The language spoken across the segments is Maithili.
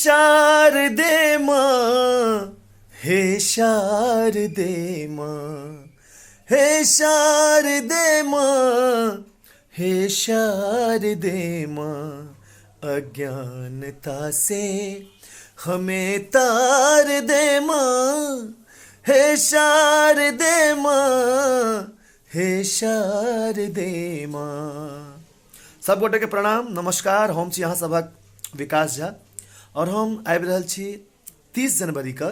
शारदे माँ, हे शारदे माँ, हे शारदे माँ, हे शारदे माँ, अज्ञानता से हमें तार दे माँ, हे शारदे माँ, हे शारदे माँ। सब गोटे के प्रणाम, नमस्कार। हम छी अहाँ सभक विकास झा और हम आबि रहल छी 30 जनवरी के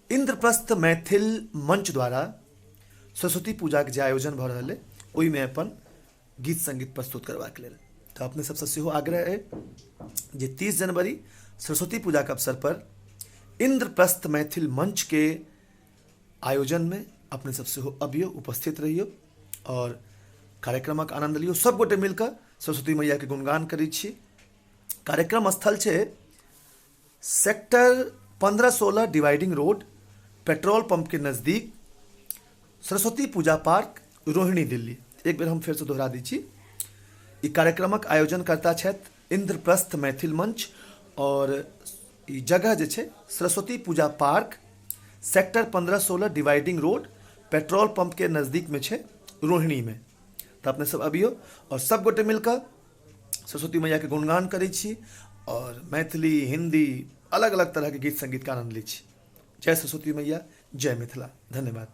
इंद्रप्रस्थ मैथिल मंच द्वारा सरस्वती पूजाके जे आयोजन भऽ रहल अइ ओहिमे अपन गीत संगीत प्रस्तुत करबाक लेल। तऽ अपने सबसँ सेहो आग्रह अइ जे 30 जनवरी सरस्वती पूजाके अवसर पर इंद्रप्रस्थ मैथिल मंचके आयोजनमे अपने सब सेहो अबियौ, उपस्थित रहियौ और कार्यक्रमक आनंद लियौ। सब गोटे मिलकऽ सरस्वती मैयाके गुणगान करै छी। कार्यक्रम स्थल छै sector 15-16 dividing road, petrol pump के नज़दीक, सरस्वती पूजा पार्क, रोहिणी, दिल्ली। एक बेर हम फेरसँ दोहरा दै छी, ई कार्यक्रमक आयोजनकर्ता छथि इंद्रप्रस्थ मैथिल मंच और ई जगह जे छै Saraswati Puja park, sector 15-16 dividing road, petrol pump के नज़दीक में छै, रोहिणी में। तऽ अपने सब अबियौ और सब गोटे मिलकऽ सरस्वती मैया के गुणगान करै छी और मैथिली, हिंदी अलग अलग तरह के गीत संगीत के आनंद लै छी। जय सरस्वती मैया, जय मिथिला। धन्यवाद।